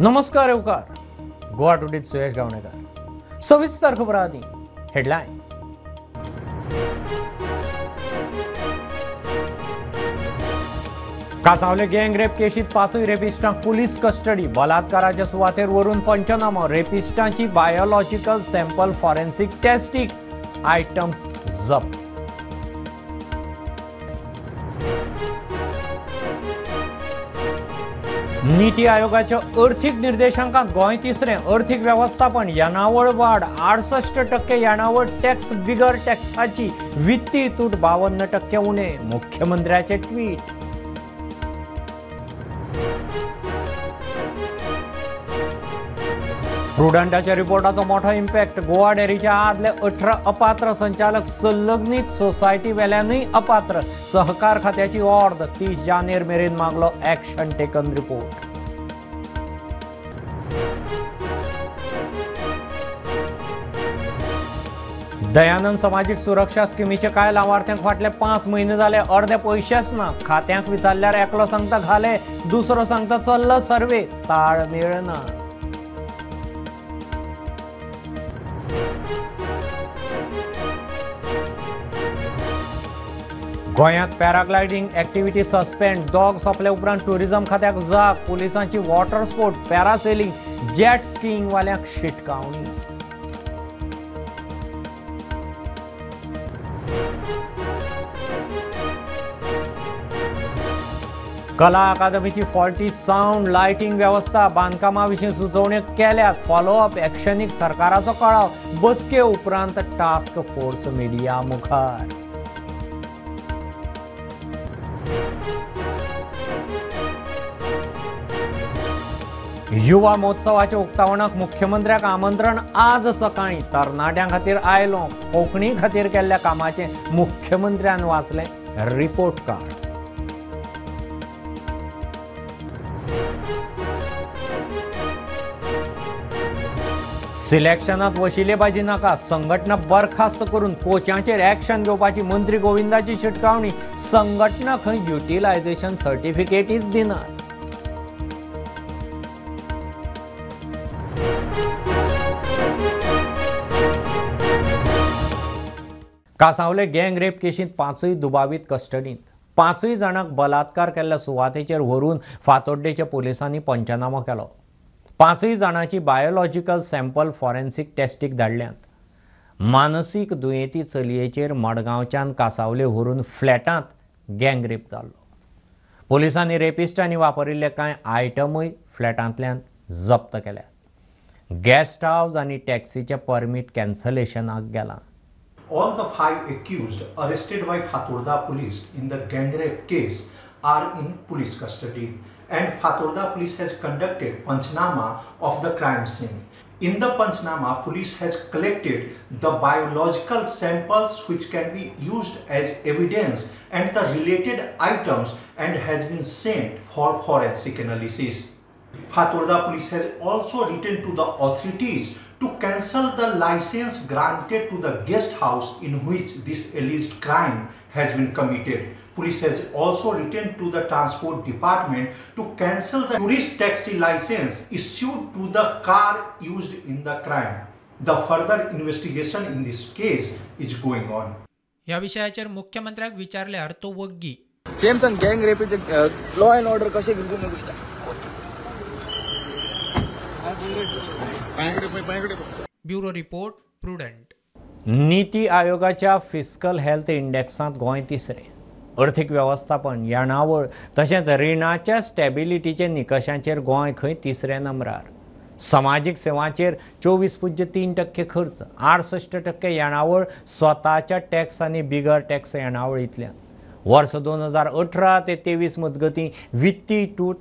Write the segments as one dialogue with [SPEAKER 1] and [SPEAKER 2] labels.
[SPEAKER 1] नमस्कार येवकार, गोवा टुडेत सुयश गावणेकर. सविस्तर खबर आदी हेडलायन्स. कासावले गँग रेप केशीत पांचूय रेपिस्टांक पुलीस कस्टडी. बलात्काराच्या सुवातेर व्हरून पंचनामो. रेपिस्टांची बायोलॉजिकल सॅम्पल फॉरेन्सिक टेस्टीक, आयटम्स जप्त. नीती आयोगाच्या अर्थीक निर्देशांकांत गोंय तिसरें. अर्थीक वेवस्थापन येणावळ वाड 68% येणावळ टॅक्स बिगर टॅक्साची वित्तीय तूट 52% उणे. मुख्यमंत्र्याचे ट्वीट. प्रुडंटाच्या रिपोर्टाचो मोठो इम्पॅक्ट. गोवा डेअरीच्या आदले 18 अपात्र संचालक संलग्नीत सोसायटी वेल्यानूय अपात्र. सहकार खात्याची ऑर्द 30 जानेर मेरेन मागलो ॲक्शन टेकन रिपोर्ट. दयानंद समाजीक सुरक्षा स्किमीचे कांय लावार्थ्यांक फाटले 5 म्हयने जाले अर्दे पयशेच ना. खात्यांक विचारल्यार एकलो सांगता घाले, दुसरो सांगता चल्लो सर्वे, ताळमेळ ना. गोंयांत पॅराग्लायडींग ऍक्टिव्हिटी सस्पेंड. दोग सोंपले उपरांत टुरिझम खात्याक जाग. पुलिसांची water sport, parasailing, jet skiing वाल्यांक शिटकावणी. कला अकादमीची फॉल्टी सावंड लायटींग वेवस्था. बांदकामा विशीं सुचोवण्यो केल्यात. फॉलोअप ऍक्शनीक सरकाराचो कळाव. बसके उपरांत टास्क फोर्स मिडिया मुखार. युवा महोत्सवाच्या उक्तावणाक मुख्यमंत्र्याक आमंत्रण आज सकाळी. तरणाट्यां खातीर आयलो, कोंकणी खातीर केल्ल्या कामाचें मुख्यमंत्र्यान वाचलें रिपोर्ट कार्ड. सिलेक्शनात वशिलेबाजी नाका. संघटना बरखास्त करून कोचांचेर ऍक्शन घेवपाची मंत्री गोविंदाची शिटकावणी. संघटना खंय युटिलायझेशन सर्टिफिकेटीच दिनात. कासावले गँग रेप केशींत 5 दुबावीत कस्टडींत. 5 जाणांक बलात्कार केल्ल्या सुवातेचेर व्हरून फातोड्डेच्या पुलिसांनी पंचनामो केलो. 5 जाणांची बायोलॉजिकल सॅम्पल फॉरेन्सिक टेस्टीक धाडल्यात. मानसीक दुयेंती चलयेचेर मडगांवच्यान कासावले व्हरून फ्लॅटांत गँग रेप जाल्लो. पुलिसांनी रेपिस्टांनी वापरिल्ले कांय आयटमूय फ्लॅटांतल्यान जप्त केल्यात. गेस्ट हावज आनी टॅक्सीचें परमीट कॅन्सलेशनाक गेलां.
[SPEAKER 2] All the 5 accused arrested by Fatorda police in the gang rape case are in police custody, and Fatorda police has conducted panchnama of the crime scene. In the panchnama, police has collected the biological samples which can be used as evidence and the related items and has been sent for forensic analysis. Fatorda police has also written to the authorities to cancel the license granted to the guest house in which this alleged crime has been committed. Police has also written to the transport department to cancel the tourist taxi license issued to the car used in the crime. The further investigation in this case is going on.
[SPEAKER 3] ह्या विषयाचेर मुख्यमंत्र्याक विचारल्यार तो वग्गी.
[SPEAKER 4] Same सांग, गँग रेपीचे law and order कशें कितें?
[SPEAKER 3] Bureau report, Prudent.
[SPEAKER 1] नीती आयोगाच्या fiscal health इंडेक्सांत Goa तिसरें. अर्थीक वेवस्थापन, येणावळ तशेंच रिणाच्या स्टॅबिलिटीच्या निकशांचेर गोंय खंय तिसऱ्या नंबरार. समाजीक सेवांचेर 24.3% खर्च, 68% येणावळ स्वताच्या टॅक्स आनी बिगर टॅक्स येणावळींतल्यान. वर्स 2018 ते 23 मजगतीं वित्तीय तूट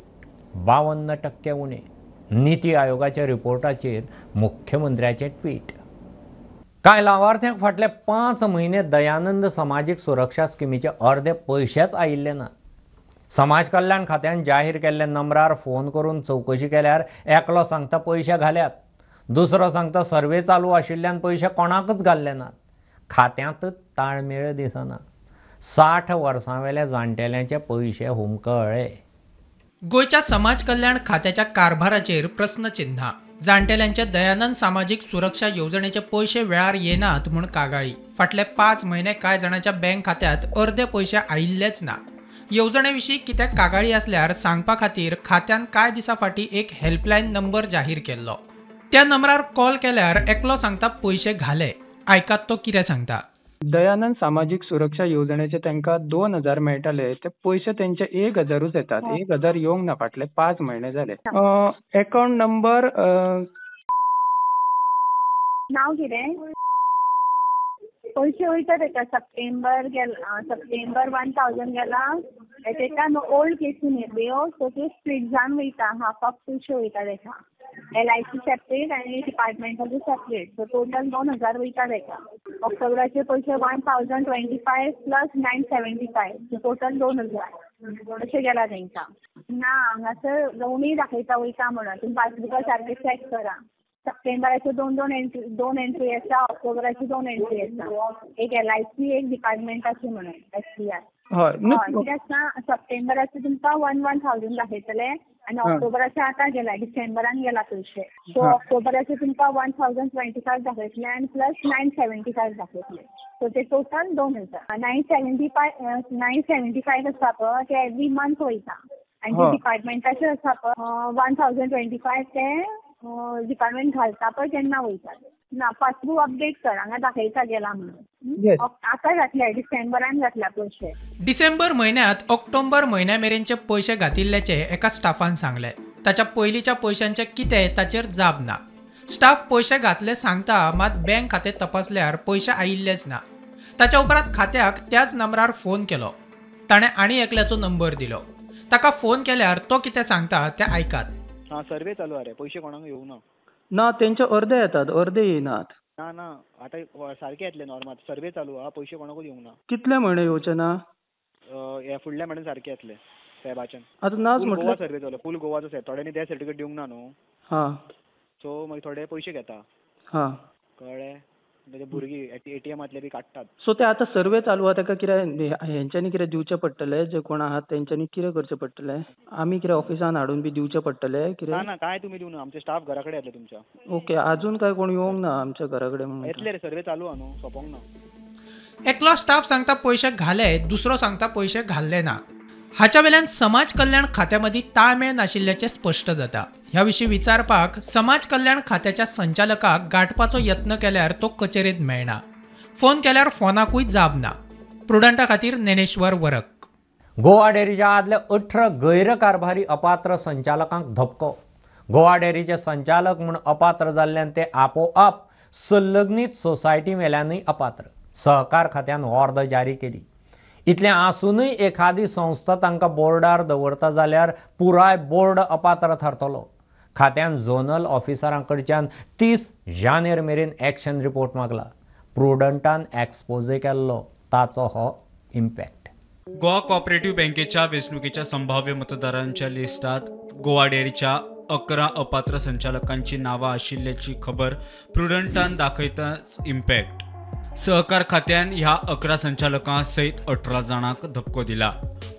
[SPEAKER 1] 52% उणें. नीती आयोगाच्या रिपोर्टाचेर मुख्यमंत्र्याचें ट्वीट. कांय लावार्थ्यांक फाटले 5 म्हयने दयानंद समाजीक सुरक्षा स्किमीचे अर्दे पयशेच आयिल्ले ना. समाज कल्याण खात्यान जाहीर केल्ल्या नंबरार फोन करून चवकशी केल्यार एकलो सांगता पयशे घाल्यात, दुसरो सांगता सर्वे चालू आशिल्ल्यान पयशे कोणाकच घाल्ले नात. खात्यांतच ताळमेळ दिसना. 60 वर्सां वेल्या जाणटेल्यांचे पयशे हुमकळ्ळे.
[SPEAKER 3] गोंयच्या समाज कल्याण खात्याच्या कारभाराचेर प्रस्नचिन्हां. जाणटेल्यांचे दयानंद सामाजीक सुरक्षा येवजणेचे पयशे वेळार येनात म्हूण कागाळी. फाटले 5 म्हयने कांय जाणांच्या बँक खात्यांत अर्दे पयशे आयिल्लेच ना. येवजणे विशीं कित्याक कागाळी आसल्यार सांगपा खातीर खात्यान कांय दिसां फाटीं एक हेल्पलायन नंबर जाहीर केल्लो. त्या नंबरार कॉल केल्यार एकलो सांगता पयशे घाले. आयकात तो कितें सांगता.
[SPEAKER 5] दयानंद सामाजीक सुरक्षा येवजणेचे तांकां 2000 मेळटाले, ते पयशे तेंचे 1000ूच येतात. 1000 येवंक ना, फाटले 5 म्हयने जाले. अकाउंट नंबर
[SPEAKER 6] नांव कितें? पयशे वयता तेका. सप्टेंबर गेला, सप्टेंबर 1000 गेला. तेका ओल्ड केसी न्ही, सो ते स्प्लिट वयता, हाफ हाफ पयशे वयता तेका. LIC separate आनी डिपार्टमेंटाचे सेपरेट, सो टोटल 2000 वयता तेका. ऑक्टोबराचे पयशे 1025 प्लस 975, सो टोटल 2000 अशें गेला तेंकां. ना, हांगासर उणी दाखयता वयता म्हणून तुमी पासबुका सारकें चॅक करा. सप्टेंबराचे दोन एंट्री आसा, ऑक्टोबराची 2 एंट्री आसा, एक LIC एक डिपार्टमेंटाची म्हणून SBI. हय, कितें आसता सप्टेंबराचे तुमकां 1000 दाखयतले आनी ऑक्टोबराचे आतां गेला, डिसेंबरान गेला पयशे. सो ऑक्टोबराचे तुमकां 1025 दाखयतले आनी प्लस 975 दाखयतले. सो ते टोटल 2000. 975 आसा पळय ते एवरी मंथ वयता आनी ते डिपार्टमेंटाचे आसा पळय 1025 ते डिपार्टमेंट घालता पळय तेन्ना वयता. ना, पासबूक अपडेट कर, हांगा दाखयता गेला म्हणून. आतां घातल्या, डिसेंबरान घातल्या पयशे.
[SPEAKER 3] डिसेंबर म्हयन्यांत ऑक्टोबर म्हयन्या मेरेनचे पयशे घातिल्ल्याचे एका स्टाफान सांगले. ताच्या पयलींच्या पयशांचे कितें ताचेर जाब ना. स्टाफ पयशे घातले सांगता, मात बँक खातें तपासल्यार पयशे आयिल्लेच ना. ताच्या उपरांत खात्याक त्याच नंबरार फोन केलो. ताणें आनी एकल्याचो नंबर दिलो. ताका फोन केल्यार तो कितें सांगता तें आयकात.
[SPEAKER 4] हां, सर्वे चालू आरे, पयशे कोणाक येवंक ना.
[SPEAKER 5] ना, तेंचे अर्दे येतात, अर्दे येयनात.
[SPEAKER 4] ना ना, आतां सारके येतले नॉर्मल. सर्वे चालू आहा, पयशे कोणाकूच येवंक ना.
[SPEAKER 5] कितले म्हयने येवचे ना?
[SPEAKER 4] हे फुडल्या म्हयन्यान सारके येतले फेबाच्यान.
[SPEAKER 5] आतां नाच
[SPEAKER 4] गोवा
[SPEAKER 5] म्हटल्यार
[SPEAKER 4] सर्वे चालू, फूल गोवाचो सर्वे. थोड्यांनी डेथ सर्टिफिकेट दिवंक ना न्हू,
[SPEAKER 5] हां
[SPEAKER 4] सो मागीर थोडे पयशे घेता.
[SPEAKER 5] हां,
[SPEAKER 4] कळ्ळें? भुरगीं एटीएमांतले बी काडटात.
[SPEAKER 5] सो ते आतां सर्वे चालू आहा, ताका कितें हेंच्यांनी कितें दिवचें पडटलें? जे कोण आहात तेंच्यांनी कितें करचें पडटलें? आमी कितें ऑफिसान हाडून बी दिवचें पडटलें कितें?
[SPEAKER 4] ना ना, कांय तुमी दिवना, आमचे स्टाफ घरा कडेन येतले तुमच्या.
[SPEAKER 5] ओके, आजून काय कोण येवंक ना आमच्या घरा कडेन म्हणून.
[SPEAKER 4] येतले रे, सर्वे चालू आहा न्हू, सोंपोंक ना.
[SPEAKER 3] एकलो स्टाफ सांगता पयशे घाले, दुसरो सांगता पयशे घाल्ले ना. हाच्या वेल्यान समाज कल्याण खात्या मदीं ताळमेळ नाशिल्ल्याचें स्पश्ट जाता. ह्या विशीं विचारपाक समाज कल्याण खात्याच्या संचालकाक गांठपाचो यत्न केल्यार तो कचेरेंत मेळना. फोन केल्यार फोनाकूय जाब ना. प्रुडंटा खातीर ज्ञानेश्वर वरक.
[SPEAKER 1] गोवा डेअरीच्या आदल्या 18 गैरकारभारी अपात्र संचालकांक धपको. गोवा डेअरीचे संचालक म्हूण अपात्र जाल्ल्यान ते आपोआप संलग्नीत सोसायटी वेल्यानूय अपात्र. सहकार खात्यान ऑर्द जारी केली. इतलें आसूनय एखादी संस्था तांकां बोर्डार दवरता जाल्यार पुराय बोर्ड अपात्र थारतलो. खात्यान झोनल ऑफिसरां कडच्यान 30 जानेर मेरेन एक्शन रिपोर्ट मागला. प्रुडंटान एक्सपोजे केल्लो ताचो हो इम्पॅक्ट.
[SPEAKER 7] गोवा कॉपरेटिव्ह बँकेच्या वेंचणुकेच्या संभाव्य मतदारांच्या लिस्टात गोवा डेअरीच्या 11 अपात्र संचालकांची नावां आशिल्ल्याची खबर प्रुडंटान दाखयताच इम्पॅक्ट. सहकार खात्यान ह्या 11 संचालकां सयत 18 जाणांक धपको दिला.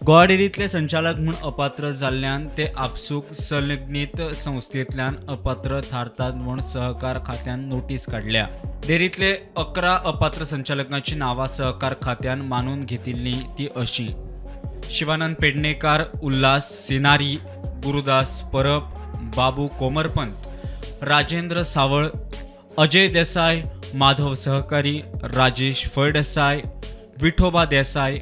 [SPEAKER 7] गोवा डेअरींतले संचालक म्हूण अपात्र जाल्ल्यान ते आपसूक संलग्नीत संस्थेंतल्यान अपात्र थारतात म्हूण सहकार खात्यान नोटीस काडल्या. डेअरींतले 11 अपात्र संचालकांची नांवां सहकार खात्यान मानून घेतिल्लीं ती अशीं: शिवानंद पेडणेकार, उल्हास सिनारी, गुरुदास परब, बाबू कोमरपंत, राजेंद्र सावळ, अजय देसाय, माधव सहकारी, राजेश फळदेसाय, विठोबा देसाय,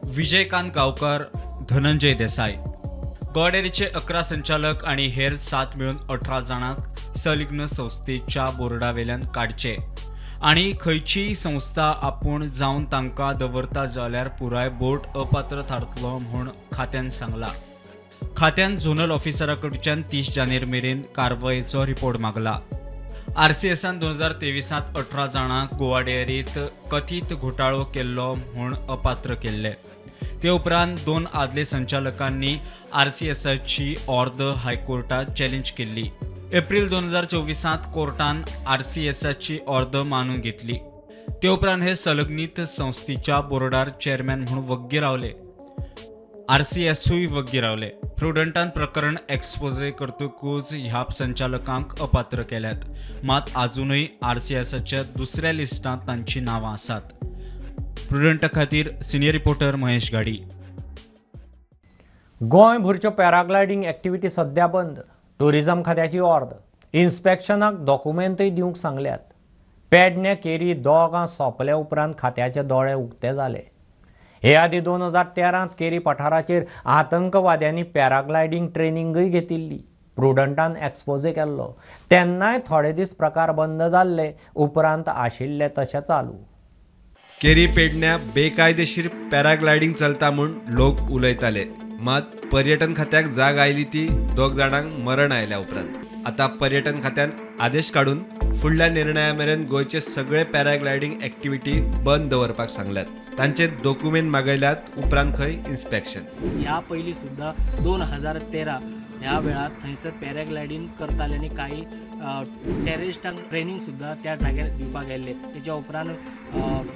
[SPEAKER 7] विजयकांत गावकर, धनंजय देसाय. गोवा डेअरीचे 11 संचालक आनी हेर 7 मेळून 18 जाणांक संलग्न संस्थेच्या बोर्डावेल्यान काडचे आनी खंयचीय संस्था आपूण जावन तांकां दवरता जाल्यार पुराय बोर्ड अपात्र थारतलो म्हूण खात्यान सांगला. खात्यान झोनल ऑफिसरा कडच्यान 30 जानेर मेरेन कारवायेचो रिपोर्ट मागला. आरसीएसान 2023 18 जाणांक गोवा डेअरीत कथीत घोटाळो केल्लो म्हूण अपात्र केल्ले. ते उपरांत 2 आदले संचालकांनी आरसीएसाची ऑर्द हायकोर्टात चॅलेंज केल्ली. एप्रील 2024 कोर्टान आरसीएसाची ऑर्द मानून घेतली. ते उपरांत हे संलग्नीत संस्थेच्या बोर्डार चेअरमॅन म्हूण वग्गी रावले. आरसीएसूय वग्गी रावले. प्रुडंटान प्रकरण एक्सपोजे करतकूच ह्या संचालकांक अपात्र केल्यात. मात आजुनूय आरसीएसाच्या दुसऱ्या लिस्टांत तांची नांवां आसात. प्रुडंटा खातीर सिनियर रिपोर्टर महेश घाडी.
[SPEAKER 1] गोंय भरच्यो पॅराग्लायडींग एक्टिविटी सध्या बंद. टुरिझम खात्याची ऑर्द. इन्स्पेक्शनाक डॉक्युमेंटय दिवंक सांगल्यात. पेडणे केरी दोगां सोंपल्या उपरांत खात्याचे दोळे उक्ते जाले. हे आदी 2013 केरी पठाराचेर आतंकवाद्यांनी पॅराग्लायडींग ट्रेनिंगय घेतिल्ली. प्रुडंटान एक्सपोजे केल्लो तेन्नाय थोडे दीस प्रकार बंद जाल्ले, उपरांत आशिल्ले तशें चालू.
[SPEAKER 8] केरी पेडण्या बेकायदेशीर पॅराग्लायडींग चलता म्हूण लोक उलयताले. मात पर्यटन खात्याक जाग आयली ती दोग जाणांक मरण आयल्या उपरांत. आतां पर्यटन खात्यान आदेश काडून फुडल्या निर्णया मेरेन गोंयचे सगळे पॅराग्लायडींग एक्टिविटी बंद दवरपाक सांगल्यात. तांचे डॉक्युमेंट मागयल्यात, उपरांत खंय इन्स्पेक्शन.
[SPEAKER 9] ह्या पयलीं सुद्दां 2013 ह्या वेळार थंयसर पॅराग्लायडींग करताले आनी कांय टेररिस्टांक ट्रेनींग सुद्दां त्या जाग्यार दिवपाक गेल्ले. तेच्या उपरांत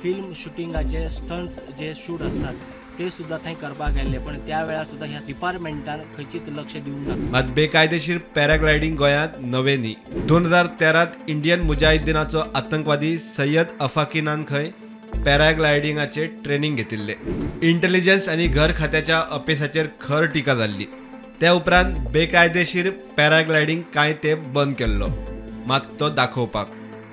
[SPEAKER 9] फिल्म शुटिंगाचे स्टंट्स जे शूट आसतात ते सुद्दां थंय करपाक गेल्ले, पण त्या वेळार सुद्दां ह्या डिपार्टमेंटान खंयचीच लक्ष दिवंक ना.
[SPEAKER 8] मात बेकायदेशीर पॅराग्लायडींग गोंयांत नवें न्ही. 2013 इंडियन मुजाहिद्दीनाचो आतंकवादी सय्यद अफाकिनान खंय पॅराग्लायडिंगाचे ट्रेनिंग घेतिल्ले. इंटेलिजन्स आनी घर खात्याच्या अपेसाचेर खर टिका जाल्ली. त्या उपरांत बेकायदेशीर पॅराग्लायडींग कांय तेंप बंद केल्लो. मात तो दाखोवपाक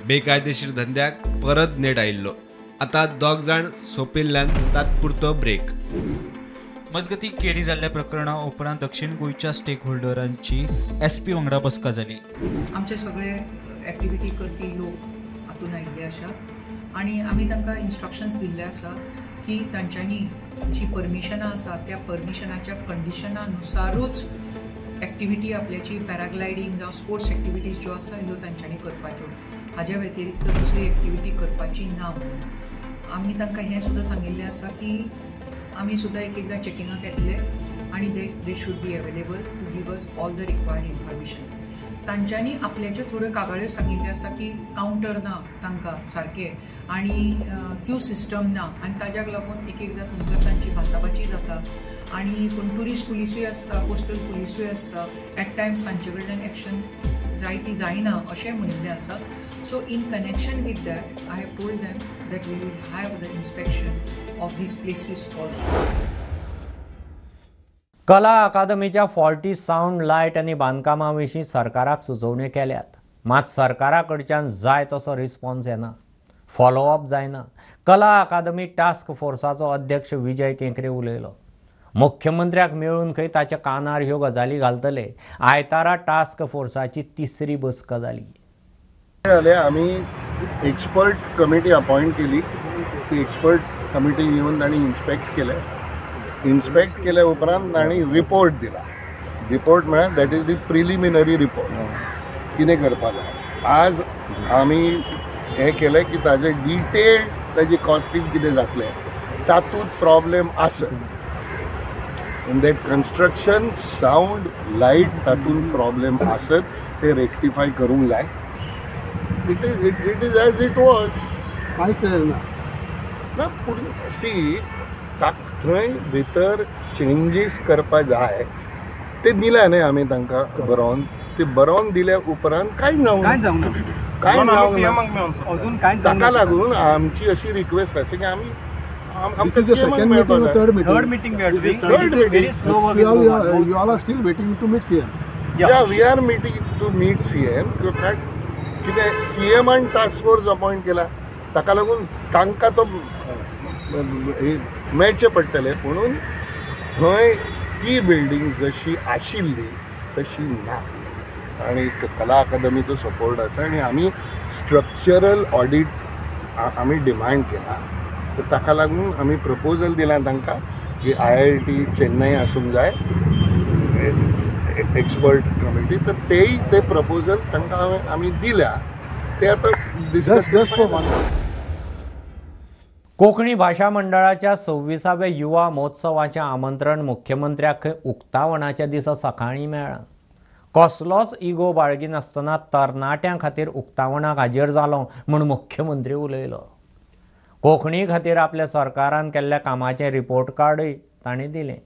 [SPEAKER 8] बेकायदेशीर धंद्याक परत नेट आयिल्लो. आतां दोग जाण सोंपिल्ल्यान तात्पुरतो ब्रेक.
[SPEAKER 7] मजगती केरी जाल्ल्या प्रकरणा उपरांत दक्षिण गोंयच्या स्टेक होल्डरांची एसपी वांगडा बसका जाली.
[SPEAKER 10] आमचे सगळे एक्टिविटी करपी लोक हातून आयिल्ले आसा आनी आमी तांकां इन्स्ट्रक्शन्स दिल्ले आसा की तांच्यांनी जी परमिशनां आसा त्या परमिशनाच्या कंडिशनानुसारूच एक्टिविटी आपल्याची पॅराग्लायडींग जावं स्पोर्ट्स एक्टिविटीज ज्यो आसा ह्यो तांच्यांनी करपाच्यो. हाज्या व्यतिरिक्त दुसरी एक्टिविटी करपाची ना म्हणून आमी तांकां हें सुद्दां सांगिल्लें आसा की आमी सुद्दां एक एकदां चॅकिंगाक येतले आनी they should be available to give us all the required information. तांच्यांनी आपल्याच्यो थोड्यो कागाळ्यो सांगिल्ल्यो आसा की कावंटर ना तांकां सारकें आनी क्यू सिस्टम ना आनी ताज्याक लागून एक एकदां थंयसर तांची बाचाबाची जाता आनी पूण ट्युरिस्ट पुलिसूय आसता, कोस्टल पुलिसूय आसता, एट टायम्स तांचे कडल्यान एक्शन जाय ती जायना अशें म्हणिल्लें आसा. So in connection with that I have told them that we will have the inspection of these places also.
[SPEAKER 1] कला अकादमीच्या फॉल्टी सावंड लायट आनी बांदकामा विशीं सरकाराक सुचोवण्यो केल्यात. मात सरकारा कडच्यान जाय तसो रिस्पॉन्स येना, फॉलोअप जायना. कला अकादमी टास्क फोर्साचो अध्यक्ष विजय केंकरे उलयलो. मुख्यमंत्र्याक मेळून खंय ताच्या कानार ह्यो गजाली घालतले. आयतारा टास्क फोर्साची तिसरी बसका जाली.
[SPEAKER 11] आमी एक्सपर्ट कमिटी अपॉयंट केली. ती एक्सपर्ट कमिटी येवन तांणी इन्स्पेक्ट केलें. इन्स्पेक्ट केल्या उपरांत तांणी रिपोर्ट दिला. रिपोर्ट म्हळ्यार that is the preliminary report कितें करपाक जाय. आज आमी हें केलें की ताजें डिटेल्ड ताजी कॉस्टींग कितें जातलें तातूंत प्रॉब्लेम आसत in that construction sound light तातूंत प्रॉब्लेम आसत ते रेक्टिफाय करूंक जाय. It is as it was. कांयच ना ना पूण सी थंय भितर चेंजीस करपा जाय ते दिल्या न्ही आमी तांकां बरोवन. ते बरोवन दिल्या उपरांत कांय जावंक ना, कांय जावंक ना. ताका लागून आमची अशी रिक्वेस्ट आसा की आमी
[SPEAKER 12] Third meeting we are doing. Third meeting. Very slow work is going on. You all are still waiting to meet CM.
[SPEAKER 11] Yeah, we are meeting to meet CM. कितें सीएमान टास्क फोर्स अपॉयंट केला ताका लागून तांकां तो मेळचें पडटलें. पुणून थंय ती बिल्डींग जशी आशिल्ली तशी ना. आनी कला अकादमीचो सपोर्ट आसा आनी आमी स्ट्रक्चरल ऑडीट आमी डिमांड केला. तर ताका लागून आमी प्रपोजल दिलां तांकां की IIT Chennai आसूंक जाय एक्सपर्ट कमिटी. तर तेय ते प्रपोजल तांकां आमी दिल्या. ते आतां डिस्कस.
[SPEAKER 1] कोंकणी भाशा मंडळाच्या 26व्या युवा महोत्सवाचें आमंत्रण मुख्यमंत्र्याक उक्तावणाच्या दिसा सकाळीं मेळ्ळां. कसलोच इगो बाळगिनासतना तरणाट्यां खातीर उक्तावणाक हाजीर जालो म्हूण मुख्यमंत्री उलयलो. कोंकणी खातीर आपल्या सरकारान केल्ल्या कामाचें रिपोर्ट कार्डूय ताणें दिलें.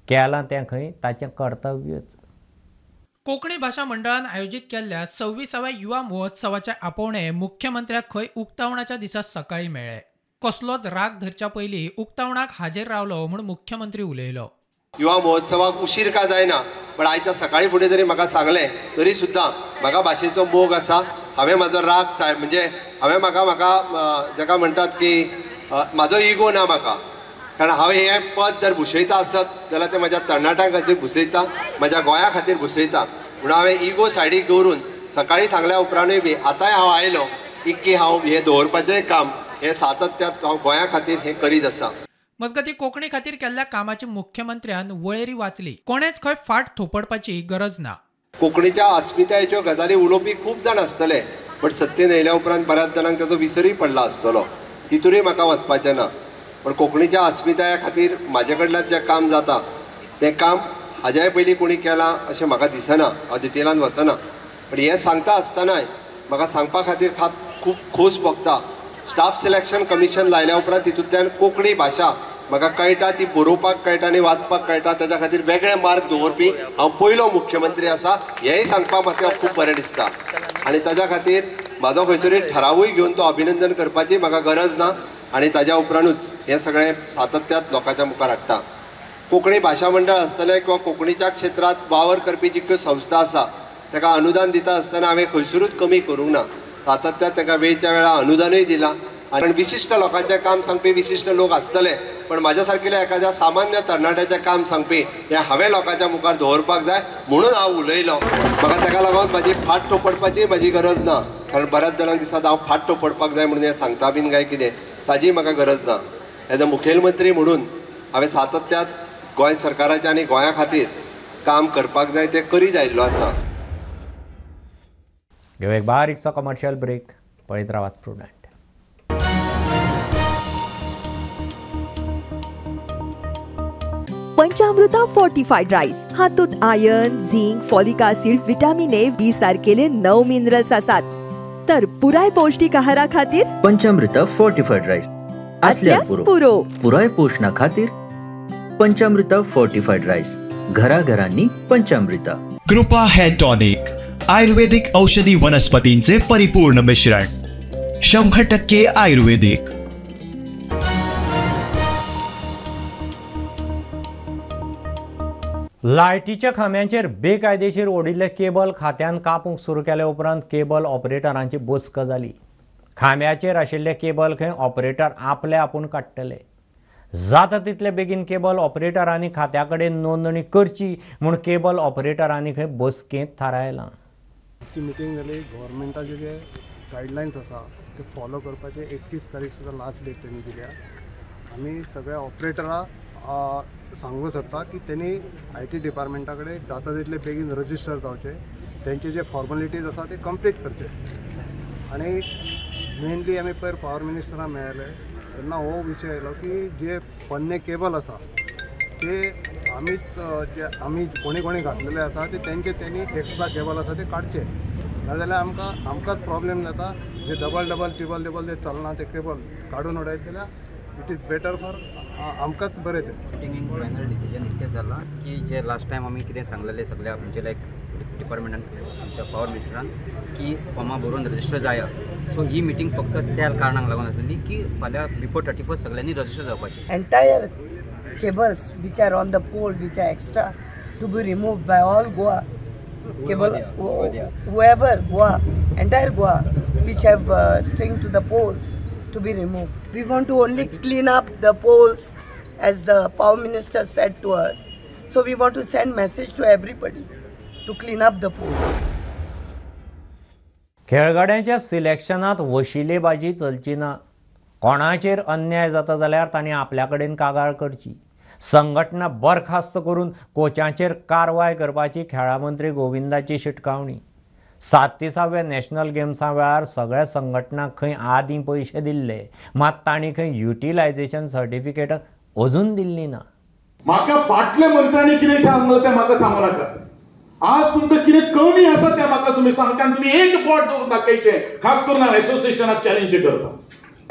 [SPEAKER 1] केलां तें खंय ताचें कर्तव्यच.
[SPEAKER 3] कोंकणी भाशा मंडळान आयोजीत केल्ल्या 26व्या युवा महोत्सवाचे आपोवणें मुख्यमंत्र्याक खंय उक्तावणाच्या दिसा सकाळीं मेळ्ळें. कसलोच राग धरच्या पयलीं उक्तावणाक हाजीर रावलो म्हूण मुख्यमंत्री उलयलो.
[SPEAKER 8] युवा महोत्सवाक उशीर का जायना, पण आयच्या सकाळी फुडें जरी म्हाका सांगलें तरी सुद्दां म्हाका भाशेचो मोग आसा. हांवें म्हाजो राग सायड म्हणजे हांवें म्हाका म्हाका जाका म्हणटात की म्हाजो इगो ना म्हाका, कारण हांव हें पद जर भुशयता आसत जाल्यार तें म्हज्या तरणाट्यां खातीर भुसयता, म्हज्या गोंया खातीर भुसयता. म्हणून हांवें इगो सायडीक दवरून सकाळी सांगल्या उपरांतूय बी आतांय हांव आयलो की हांव हें दवरपाचें काम हें सातत्यात हांव गोंया खातीर हें करीत आसा.
[SPEAKER 3] मजगतीं कोंकणी खातीर केल्ल्या कामाची मुख्यमंत्र्यान वळेरी वाचली. कोणेच खंय फाट थोपडपाची गरज ना.
[SPEAKER 8] कोंकणीच्या अस्मितायेच्यो गजाली उलोवपी खूब जाण आसतले, बट सत्तेन येयल्या उपरांत बऱ्याच जाणांक ताचो विसरूय पडला आसतलो, तितूनय म्हाका वचपाचें ना. पण कोंकणीच्या अस्मिताये खातीर म्हाजे कडल्यान जें काम जाता तें काम हाज्याय पयलीं कोणी केलां अशें म्हाका दिसना, हांव डिटेलान वचना. पण हें सांगता आसतनाय म्हाका सांगपा खातीर खूब खोस भोगता. स्टाफ सिलेक्शन कमिशन लायल्या उपरांत तितूंतल्यान कोंकणी भाशा म्हाका कळटा, ती बरोवपाक कळटा आनी वाचपाक कळटा, ताच्या खातीर वेगळे मार्क दवरपी हांव पयलो मुख्यमंत्री आसा हेंय सांगपाक म्हाका खूब बरें दिसता. आनी ताच्या खातीर म्हाजो खंयसरूय ठरावूय घेवन तो अभिनंदन करपाची म्हाका गरज ना आनी ताज्या उपरांतूच हें सगळें सातत्यात लोकांच्या मुखार हाडटा. कोंकणी भाशा मंडळ आसतलें किंवा कोंकणीच्या क्षेत्रांत वावर करपी जितक्यो संस्था आसा ताका अनुदान दिता आसतना हांवें खंयसरूच कमी करूंक ना, सातत्यात ताका वेळच्या वेळार अनुदानूय दिलां. आनी विशिश्ट लोकांचें काम सांगपी विशिश्ट लोक आसतले, पण म्हाज्या सारकिल्या एखाद्या सामान्य तरणाट्याचें काम सांगपी हें हांवें लोकांच्या मुखार दवरपाक जाय म्हणून हांव उलयलो. म्हाका ताका लागून म्हाजी फाट थोपडपाची म्हाजी गरज ना, कारण बऱ्याच जाणांक दिसता हांव फाट थोपडपाक जाय म्हणून हें सांगता बीन काय कितें, ताजी म्हाका गरज ना. एज अ मुखेलमंत्री म्हणून हांवें सातत्यात गोंय सरकाराचें आनी गोंया खातीर काम करपाक जाय तें करीत आयिल्लो आसा.
[SPEAKER 1] घेवं एक बारीकसो कमर्शियल ब्रेक, पळयत रावात प्रुडंट.
[SPEAKER 13] पंचामृता फोर्टिफाईड राईस हातूंत iron, zinc, folic acid, vitamin A, B सारकेले 9 minerals आसात. तर पुराय पौष्टिक आहारा खातीर
[SPEAKER 14] पंचामृता फोर्टिफाईड राईस असल्यास पुरो. पुराय पोषणा खातीर पंचामृता फोर्टिफाईड राईस, घराघरांनी पंचामृता.
[SPEAKER 15] कृपा हेअर टॉनिक, आयुर्वेदिक औषधी वनस्पतींचे परिपूर्ण मिश्रण, 100% आयुर्वेदिक.
[SPEAKER 1] लायटीच्या खांब्यांचेर बेकायदेशीर ओडिल्ले केबल खात्यान कापूंक सुरू केल्या उपरांत केबल ऑपरेटरांची बसका जाली. खांब्याचेर आशिल्ले केबल खंय ऑपरेटर आपले आपूण काडटले. जाता तितले बेगीन केबल ऑपरेटरांनी खात्या कडेन नोंदणी करची म्हूण केबल ऑपरेटरांनी खंय बसकेंत थारायलां.
[SPEAKER 12] आमची मिटींग जाली. गव्हर्मेंटाचे जे गायडलायन्स आसा ते फॉलो करपाचे 31 तारीख सुद्दां लास्ट डेट तेणी दिल्या. आमी सगळ्या ऑपरेटराक सांगूंक सोदता की तेणी I T डिपार्टमेंटा कडेन जाता तितले बेगीन रजिस्टर जावचे, तेंचे जे फॉर्मेलिटीज आसा ते कंप्लीट करचे. आनी मेनली आमी पयर पावर मिनिस्टराक मेळ्ळे तेन्ना हो विशय आयलो की जे पोन्ने केबल आसा ते आमीच जे आमी कोणी कोणी घातलेले आसा ते तेंचे तेणी एक्स्ट्रा केबल आसा ते काडचे, नाजाल्यार आमकां आमकांच प्रॉब्लेम जाता. जे डबल डबल टिबल डबल जे चलना ते केबल काडून उडयत जाल्यार it is better for आमकांच बरें. तें
[SPEAKER 16] मिटिंगेक फायनल डिसिजन इतकें जालां की जे लास्ट टायम आमी कितें सांगलेलें सगळ्या म्हणजे लायक डिपार्टमेंटान आमच्या पावर मिनिस्टरान की फॉर्मां बरोवन रजिस्टर जाया. सो ही मिटींग फक्त त्या कारणाक लागून आसली की फाल्यां बिफोर 31 सगळ्यांनी रजिस्टर जावपाचें.
[SPEAKER 17] Entire cables which are on the pole which are extra to be removed by all Goa cable whoever Goa entire Goa which have string to the poles to be removed. We want to only clean up the poles as the power minister said to us. So we want to send message to everybody to clean up the poles.
[SPEAKER 1] खेळगड्यांच्या सिलेक्शनात वशिलेबाजी चलची ना. कोणाचेर अन्याय जाता जाल्यार तांणी आपल्या कडेन कागाळ करची. संघटना बरखास्त करून कोचांचेर कारवाय करपाची खेळां मंत्री गोविंदाची शिटकावणी. 37व्या नॅशनल गेम्सां वेळार सगळ्या संघटनांक खंय आदीं पयशे दिल्ले, मात तांणी खंय युटिलायझेशन सर्टिफिकेट अजून दिल्ली ना.
[SPEAKER 18] म्हाका फाटल्या मंत्र्यांनी कितें सांगलें तें म्हाका सांगू नाका. आज तुमकां कितें कमी आसा तें म्हाका तुमी सांगता आनी तुमी एक बोट दवरून दाखयचें, खास करून हांव एसोसिएशनाक चॅलेंज करता.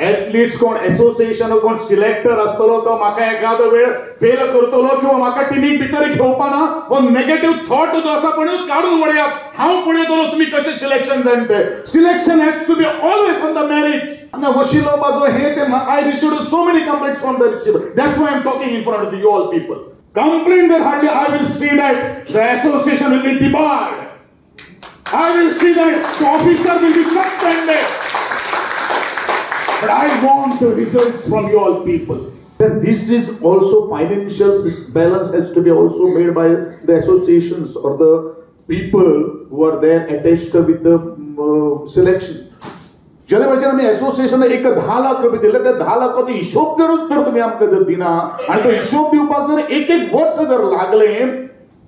[SPEAKER 18] एथलीट्स कोण एसोसिएशन कोण सिलेक्टर आसतलो तो म्हाका एखादो वेळ फेल करतलो किंवा म्हाका टिमीक भितर घेवपाना हो नेगेटिव्ह थॉट जो आसा पळय काडून उडयात. हांव पळयतलो तुमी कशें सिलेक्शन जायन तें. Selection has to be always on the merit. वशिलो बाजो हे ते I received so many complaints from the receiver. That's why I am talking in front of you all people. Complaint जर हाडली I will see that the association will be debarred. I will see that the officer will be suspended. But I want the results from you all people. Then this is also financial balance has to be also made by the associations or the people who are there attached with the selection. जेन्ना म्हणचे आमी एसोसिएशनाक एक 10 लाख रुपये दिले, त्या 10 लाखाचो हिशोब जरूच जर तुमी आमकां जर दिना आनी तो हिशोब दिवपाक जर एक एक वर्स जर लागलें,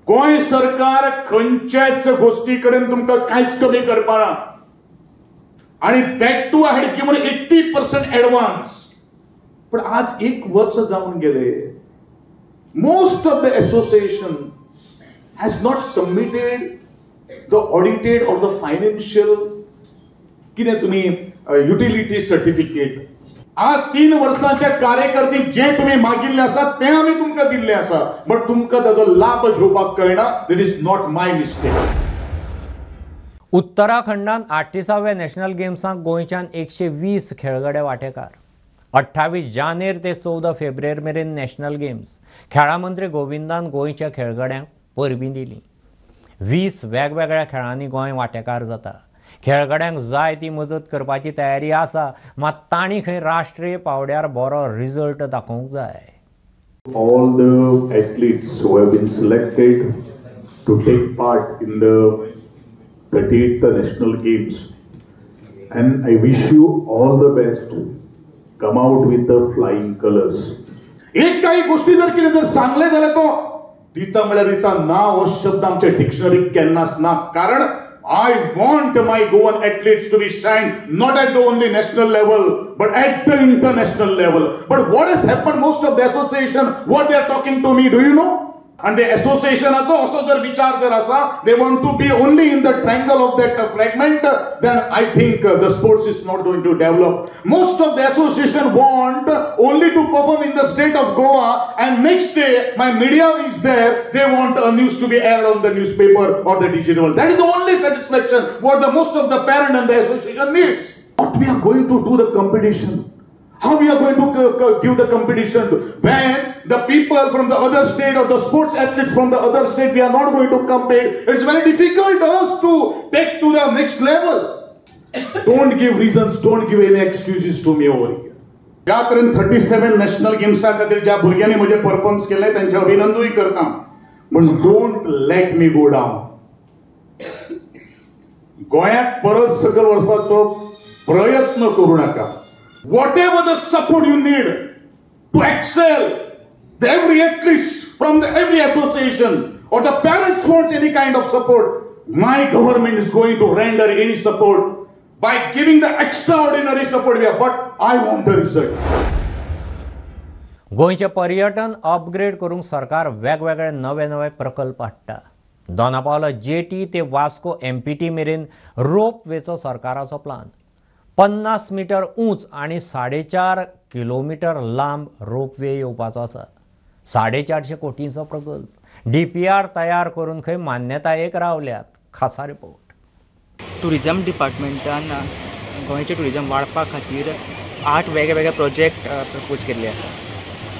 [SPEAKER 18] गोंय सरकार खंयच्याच गोश्टी कडेन तुमकां कांयच कमी करपाना. आणि that too I had given 80% advance. पण आज एक वर्ष जाऊन गेले, most of the association has not submitted the audited or the financial कितें तुमी युटिलिटी सर्टिफिकेट. आज 3 वर्सांचे कार्यकर्ते जे तुमी मागिल्ले आसा ते आमी तुमकां दिल्ले आसा, बट तुमकां ताजो लाभ घेवपाक कळना. That is not my mistake.
[SPEAKER 1] उत्तराखंडान 38व्या नॅशनल गेम्सांक गोंयच्यान 120 खेळगडे वांटेकार. 28 जानेर ते 14 फेब्रुवारी मेरेन नॅशनल गेम्स. खेळां मंत्री गोविंदान गोंयच्या खेळगड्यांक परबीं दिली. 20 वेगवेगळ्या खेळांनी गोंय वांटेकार जाता. खेळगड्यांक जाय ती मजत करपाची तयारी आसा, मात तांणी खंय राष्ट्रीय पावड्यार बरो रिजल्ट दाखोवंक जाय.
[SPEAKER 18] All the athletes who have been selected to take part in the 38th National Games, and I wish you all the best. Come out with the flying colors. एक काही गोष्टी जर कितें जर सांगले जाल्यार तो दिता म्हळ्यार दिता ना हो शब्द आमच्या डिक्शनरीक केन्नाच ना. कारण I want my Goan athletes to be shine not at the only national level but at the international level. But what has happened, most of the association what they are talking to me, do you know? And the association असो जर विचार जर आसा, they want to be only in the triangle of that fragment, then I think the sports is not going to develop. Most of the association want only to perform in the state of Goa, and next day my media is there, they want a news to be aired on the newspaper or the digital. That is the only satisfaction what the most of the parent and the association needs. What we are going to do the competition? How we are going to give the competition to? When the people from the other state or the sports athletes from the other state, we are not going to compete. It's very difficult us to take to the next level. Don't give reasons, don't give any excuses to me over here. ज्या तरेन 37 national गेम्सा खातीर ज्या भुरग्यांनी म्हजे performance केले तांचे अभिनंदनूय करता, पण don't let me go down. गोंयाक परत सकयल वचपाचो प्रयत्न करूं नाका. Whatever the support you need to excel, the every athlete from the every association or the parents wants any kind of support, my government is going to render any support by giving the extraordinary support we have, but I want the result.
[SPEAKER 1] गोंयचें पर्यटन upgrade करूंक सरकार वेगवेगळे नवे नवे प्रकल्प हाडटा. Dona Paula jetty ते वास्को एमपीटी मेरेन रोप वेचो सरकाराचो प्लान. 50 मीटर उंच आनी 4.5 किलोमीटर लांब रोपवे येवपाचो आसा. 450 कोटींचो प्रकल्प. DPR तयार करून खंय मान्यतायेक रावल्यात. खासा रिपोर्ट.
[SPEAKER 19] टुरिजम डिपार्टमेंटान गोंयचें टुरिजम वाडपा खातीर 8 वेगळे प्रोजेक्ट प्रपोज केल्ले आसा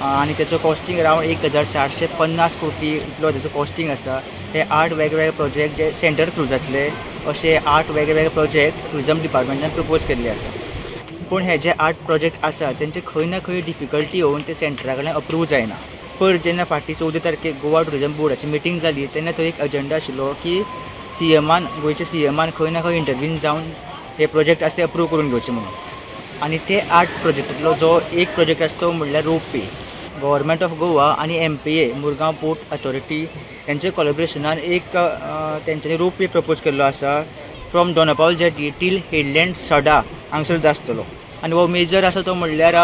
[SPEAKER 19] आनी तेचो कॉस्टिंग अरावंड 1450 कोटी इतलो तेचो कॉस्टिंग आसा. हे 8 वेगवेगळे प्रोजेक्ट जे सेंटर थ्रू जातले अशे 8 वेगवेगळे प्रोजेक्ट टुरिजम डिपार्टमेंटान प्रपोज केल्ले आसा. पूण हे जे 8 प्रोजेक्ट आसा तेंचे खंय ना खंय डिफिकल्टी येवन ते सेंटरा कडल्यान अप्रूव जायना. पयर जेन्ना फाटीं 14 तारखेक गोवा टुरिजम बोर्डाची मिटींग जाली तेन्ना तो एक एजेंडा आशिल्लो की सीएमान, गोंयच्या सीएमान खंय ना खंय इंटरवीन जावन हे प्रोजेक्ट आसा ते अप्रूव करून घेवचे म्हणून. आनी ते 8 प्रोजेक्टांतलो जो एक प्रोजेक्ट आसा तो म्हणल्यार रोपवे. गव्हर्मेंट ऑफ गोवा आनी MPA Murgaon port authority हेंच्या कोलॅबरेशनान एक तेंच्यांनी रोपवे प्रपोज केल्लो आसा from Dona Paula jetty till headland Sada हांगसर आसतलो. आनी हो मेजर आसा तो म्हणल्यार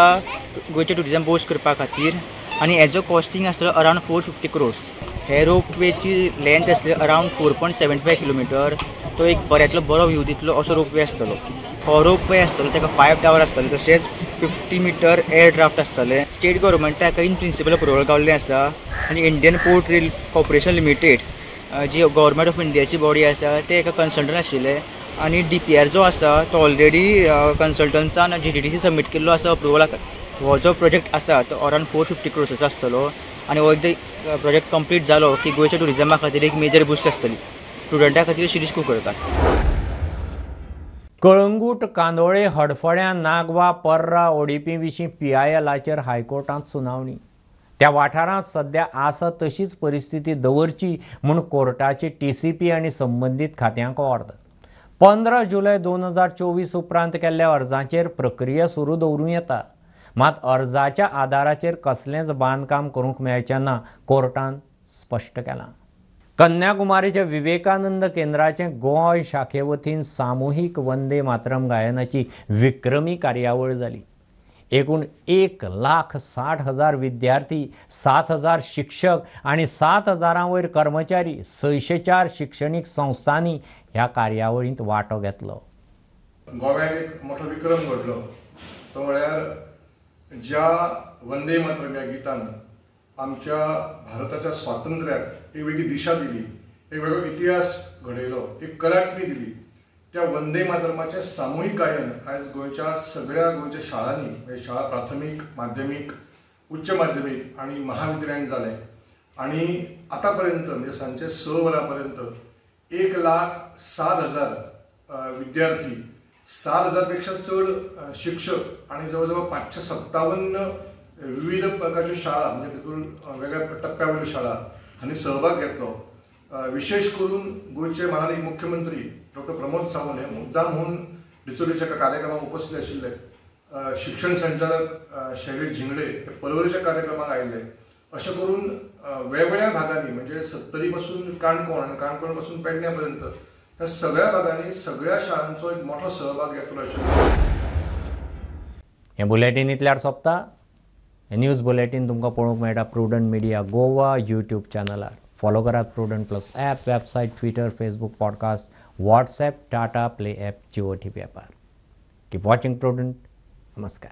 [SPEAKER 19] गोंयचें टुरिजम बूस्ट करपा खातीर. आनी हेजो कॉस्टिंग आसतलो अरावंड 450 क्रोर्स. हे रोपवेची लेंथ आसली अरावंड 4.75 किलोमिटर. तो एक बऱ्यांतलो बरो व्यू दितलो असो रोपवे आसतलो. हो रोप वे आसतलो, ताका 5 टावर आसतले, तशेंच 50 मिटर एअर ड्राफ्ट आसतले. स्टेट गव्हर्मेंटाक इन प्रिंसिपल अप्रुवल गावल्लें आसा आनी Indian port rail corporation limited ji government of इंडियाची बॉडी आसा ते एका कन्सल्टंट आशिल्ले आनी DPR जो आसा तो ऑलरेडी कन्सल्टंट्सान GTDC submit केल्लो आसा अप्रुवलाक. हो जो प्रोजेक्ट आसा तो अरावंड 450 क्रोर्साचो आसतलो आनी हो एकदां प्रोजेक्ट कंप्लीट जालो की गोंयच्या ट्युरिजमा खातीर एक मेजर बूस्ट आसतली. स्टुडंटा खातीर शिरीष कुंकळकार.
[SPEAKER 1] कळंगूट, कांदोळे, हडफड्यां, नागवा, पर्रा, ओडीपी विशीं PILाचेर हायकोर्टांत सुनावणी. त्या वाठारांत सध्या आसा तशीच परिस्थिती दवरची म्हूण कोर्टाची TCP आनी संबंदीत खात्यांक ऑर्द. 15 जुलय 2024 उपरांत केल्ल्या अर्जांचेर प्रक्रिया सुरू दवरूं येता, मात अर्जाच्या आदाराचेर कसलेंच बांदकाम करूंक मेळचें ना, कोर्टान स्पश्ट केलां. कन्याकुमारीच्या विवेकानंद केंद्राचें गोंय शाखे वतीन सामुहीक वंदे मातरम गायनाची विक्रमी कार्यावळ जाली. एकूण 1,60,000 विद्यार्थी, 7,000 शिक्षक आनी 7,000 वयर कर्मचारी 604 शिक्षणीक संस्थांनी ह्या कार्यावळींत वांटो घेतलो.
[SPEAKER 20] गोव्याक एक मोठो विक्रम घडलो तो म्हळ्यार ज्या वंदे मातरम ह्या गितान आमच्या भारताच्या स्वातंत्र्याक एक वेगळी दिशा दिली, एक वेगळो इतिहास घडयलो, एक कलाटणी दिली, त्या वंदे मातरमाचें सामुहीक गायन आयज गोंयच्या सगळ्या गोंयच्या शाळांनी, म्हणजे शाळा प्राथमीक, माध्यमीक, उच्च माध्यमीक आनी महाविद्यालयांत जालें. आनी आतां पर्यंत म्हणजे सांजचे 6 वरां पर्यंत 1,07,000 विद्यार्थी, 7,000 पेक्षा चड शिक्षक आनी जवळ जवळ 557 विविध प्रकारच्यो शाळा म्हणजे तितून वेगळ्या टप्प्या वयल्यो शाळा हांणी सहभाग घेतलो. विशेष करून गोंयचे माननीय मुख्यमंत्री डॉक्टर प्रमोद सावंत हे मुद्दाम म्हूण डिचोलीच्या एका कार्यक्रमाक उपस्थित आशिल्ले. शिक्षण संचालक शैलेश झिंगडे हे पर्वरीच्या कार्यक्रमाक आयिल्ले. अशें करून वेगवेगळ्या भागांनी म्हणजे सत्तरी पासून काणकोण आनी काणकोण पासून पेडण्या पर्यंत ह्या सगळ्या भागांनी सगळ्या शाळांचो एक मोठो सहभाग घेतलो आशिल्लो.
[SPEAKER 1] हें बुलेटीन इतल्यार सोंपता. न्यूज बुलेटीन तुमकां पळोवंक मेळटा प्रुडंट मिडिया गोवा यूट्यूब चॅनलार. फॉलो करात Prudent plus app, website, Twitter, Facebook, podcast, WhatsApp, Tata play app, Jio TV ॲपार. Keep watching prudent. नमस्कार.